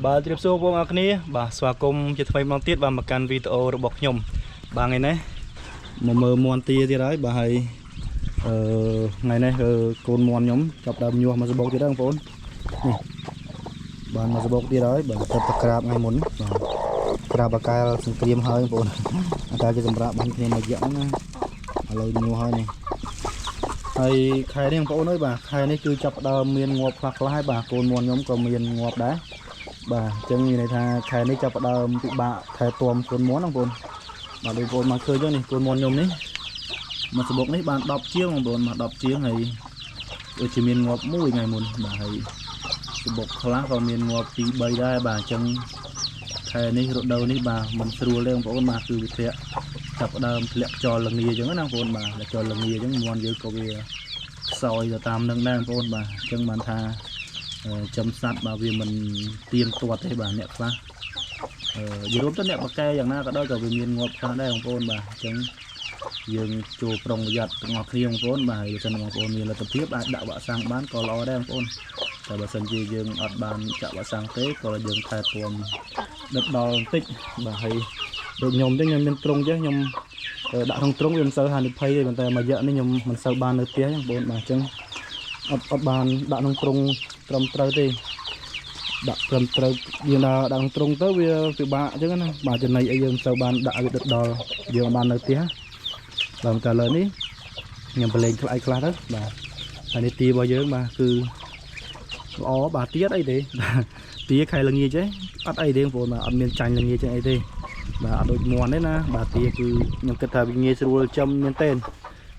បាទជម្រាបសួរបងប្អូនអរគ្នាបាទស្វាគមន៍ជាថ្មីម្ដងទៀតបាទមកកាន់វីដេអូរបស់ខ្ញុំបាទថ្ងៃនេះមកមើលមាន់ទាទៀតហើយបាទហើយអឺថ្ងៃនេះគឺកូនមាន់ខ្ញុំចាប់ដើមញាស់មកសបកទៀតហើយបងប្អូននេះបានមកសបកទៀតហើយបាទទៅតែក្រាបថ្ងៃមុនបាទក្រាបអាកែលសង្គ្រាមហើយបងប្អូនអាកែលគេសម្រាប់បានគ្នាមួយរយៈហ្នឹងណាឥឡូវញាស់ហើយនេះហើយខែនេះបងប្អូនអើយបាទខែនេះគឺចាប់ដើមមានងាប់ខ្លះខ្លះហើយបាទកូនមាន់ខ្ញុំក៏មានងាប់ដែរ បាទអញ្ចឹងមានន័យថាខែនេះចាប់ផ្ដើមពិបាកថែទាំកូនមាន់បងប្អូនបាទដូចបងប្អូនមកឃើញចឹងនេះកូនមាន់ខ្ញុំនេះមួយសបុកនេះបាន10ជាងបងប្អូនមក10ជាងហើយដូចជាមានងាប់មួយថ្ងៃមុនបាទហើយសបុកខ្លះក៏មានងាប់2 3ដែរបាទអញ្ចឹងខែនេះរដូវនេះបាទមិនស្រួលទេបងប្អូនបាទគឺវាធ្លាក់ចាប់ផ្ដើមធ្លាក់ខ្យល់លងាអញ្ចឹងណាបងប្អូនបាទធ្លាក់ខ្យល់លងាអញ្ចឹងមាន់យើងក៏វាខ្សោយទៅតាមនឹងដែរបងប្អូនបាទអញ្ចឹងបានថា ចំសัตว์បាទវាមិនទៀងទាត់ទេបាទអ្នកខ្លះអឺនិយាយរួមទៅអ្នកបកកែយ៉ាងណាក៏ដោយក៏វាមានងាប់ខ្លះដែរបងប្អូនបាទអញ្ចឹងយើងចូលប្រុងប្រយ័ត្នទាំងអស់គ្នាបងប្អូនបាទហើយបើសិនបងប្អូនមានលទ្ធភាពអាចដាក់វ៉ាក់សាំងបានក៏ល្អដែរបងប្អូនតែបើសិនជាយើងអត់បានចាក់វ៉ាក់សាំងទេក៏យើងថែទាំដិតដល់បន្តិចបាទហើយដូចខ្ញុំទេខ្ញុំមានទ្រុងចេះខ្ញុំដាក់ក្នុងទ្រុងវាមិនសូវហានិភ័យទេប៉ុន្តែមួយរយៈនេះខ្ញុំមិនសូវបាននៅផ្ទះទេបងប្អូនបាទអញ្ចឹងអត់អត់បានដាក់ក្នុងទ្រុងត្រឹមត្រូវទេដាក់ត្រឹមត្រូវយើងដាក់ដាក់ត្រង់ទៅវាពិបាកអញ្ចឹងណាបាទចំណីអីយើងមិនសូវបានដាក់វាដិតដល់យើងបាននៅផ្ទះបាទតែឥឡូវនេះខ្ញុំប្រឡែងខ្លះខ្លះទៅបាទហើយនេះទារបស់យើងបាទគឺល្អបាទទៀតអីទេបាទទាខែល្ងាចទេអត់អីទេបងប្អូនបាទអត់មានចាញ់ល្ងាចអីទេបាទអត់ដូចមាន់ទេណាបាទទាគឺខ្ញុំគិតថាវាងាយស្រួលចំមែនទែន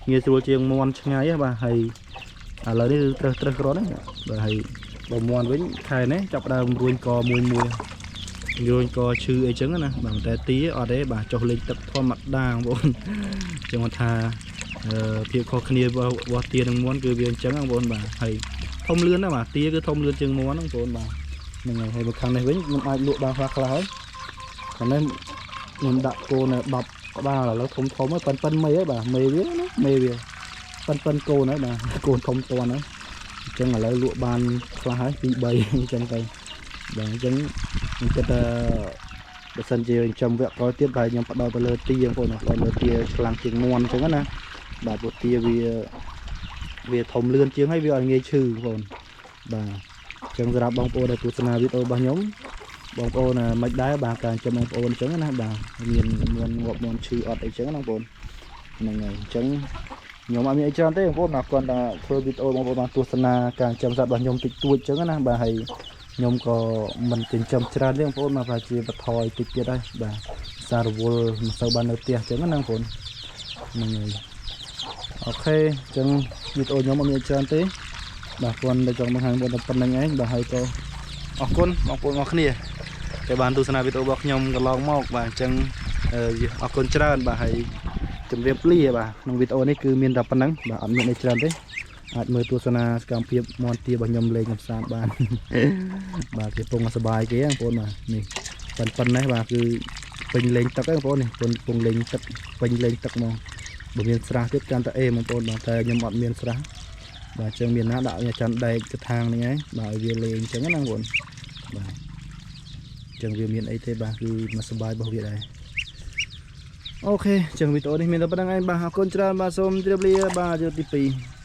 ងាយស្រួលជាងមាន់ឆ្ងាយហ៎បាទហើយឥឡូវនេះគឺត្រឹសត្រឹសគ្រាន់ហ្នឹងបាទហើយបើមាន់វិញខែនេះចាប់ដើមរួញកមួយមួយរួញកឈឺអីចឹងណាបាទតែទាអត់ទេបាទចុះលេងទឹកធម្មតាបងប្អូនចឹងគាត់ថាអឺភាពខុសគ្នារបស់ទានិងមាន់គឺវាអញ្ចឹងបងប្អូនបាទហើយធំលឿនណាស់បាទទាគឺធំលឿនជាងមាន់ហ្នឹងបងប្អូនបាទហ្នឹងហើយហើយបើខាងនេះវិញខ្ញុំអាចលក់បានខ្លះខ្លះហើយខាងនេះខ្ញុំដាក់កូន10ក្បាលឥឡូវធំធំហើយប៉ិនប៉ិនមេហើយបាទមេវាណាមេវាប៉ិនប៉ិនកូនហើយបាទកូនធំតាន់ហើយអញ្ចឹងឥឡូវលក់បានខ្លះហើយ2 3អញ្ចឹងទៅបាទអញ្ចឹងខ្ញុំគិតថាបើសិនជាចិញ្ចឹមវគ្គក្រោយទៀតបាទខ្ញុំផ្ដោតទៅលើទាបងប្អូនផ្ដោតលើទាខ្លាំងជាងមាន់អញ្ចឹងណាបាទព្រោះទាវាវាធំលឿនជាងហើយវាអត់ងាយឈឺបងប្អូនបាទអញ្ចឹងសម្រាប់បងប្អូនដែលទស្សនាវីដេអូរបស់ខ្ញុំបងប្អូនមិនដែរបាទការចិញ្ចឹមបងប្អូនអញ្ចឹងណាបាទមានមានងាប់មាន់ឈឺអត់អីចឹងណាបងប្អូនហ្នឹងហើយអញ្ចឹងខ្ញុំអត់មានអីច្រើនទេបងប្អូនបាទគ្រាន់តែធ្វើវីដេអូបងប្អូនបានទស្សនាការចិញ្ចឹមសត្វរបស់ខ្ញុំតិចតួចអញ្ចឹងណាបាទហើយខ្ញុំក៏មិនចិញ្ចឹមច្រើនទេបងប្អូនបាទប្រហែលជាបន្ថយតិចទៀតហើយបាទសារវល់មិនសូវបាននៅផ្ទះអញ្ចឹងណាបងប្អូនហ្នឹងហើយ OK អញ្ចឹងវីដេអូខ្ញុំអត់មានអីច្រើនទេបាទគ្រាន់តែចង់បង្ហាញបងប្អូនតែប៉ុណ្្នឹងឯងបាទហើយក៏អរគុណបងប្អូនអរគ្នាដែលបានទស្សនាវីដេអូរបស់ខ្ញុំកន្លងមកបាទអញ្ចឹងអរគុណច្រើនបាទហើយជម្រាបលាបាទក្នុងវីដេអូនេះគឺមានតែប៉ុណ្្នឹងបាទអត់មានអីច្រើនទេអាចមើលទស្សនាសកម្មភាពមាន់ទារបស់ខ្ញុំលេងកម្សាន្តបាន បាទគេពងសប្បាយគេបងប្អូនបាទនេះប៉ុណ្ប៉ុណ្ណេះបាទគឺពេញលេងទឹកហ្នឹងបងប្អូននេះពងលេងទឹកពេញលេងទឹកហ្មងបើមានស្រះទៀតកាន់តែអេបងប្អូនបាទតែខ្ញុំអត់មានស្រះបាទអញ្ចឹងមានណាដាក់ចាន់ដែកកថាងនេះឯងបាទឲ្យវាលេងអញ្ចឹងណាបងប្អូនបាទអញ្ចឹងវាមានអីទេបាទគឺមកសប្បាយរបស់វាដែរ OK អញ្ចឹងវីដេអូនេះមានតែប៉ុណ្្នឹងឯងបាទអរគុណច្រើនបាទសូមជម្រាបលាបាទយកទី2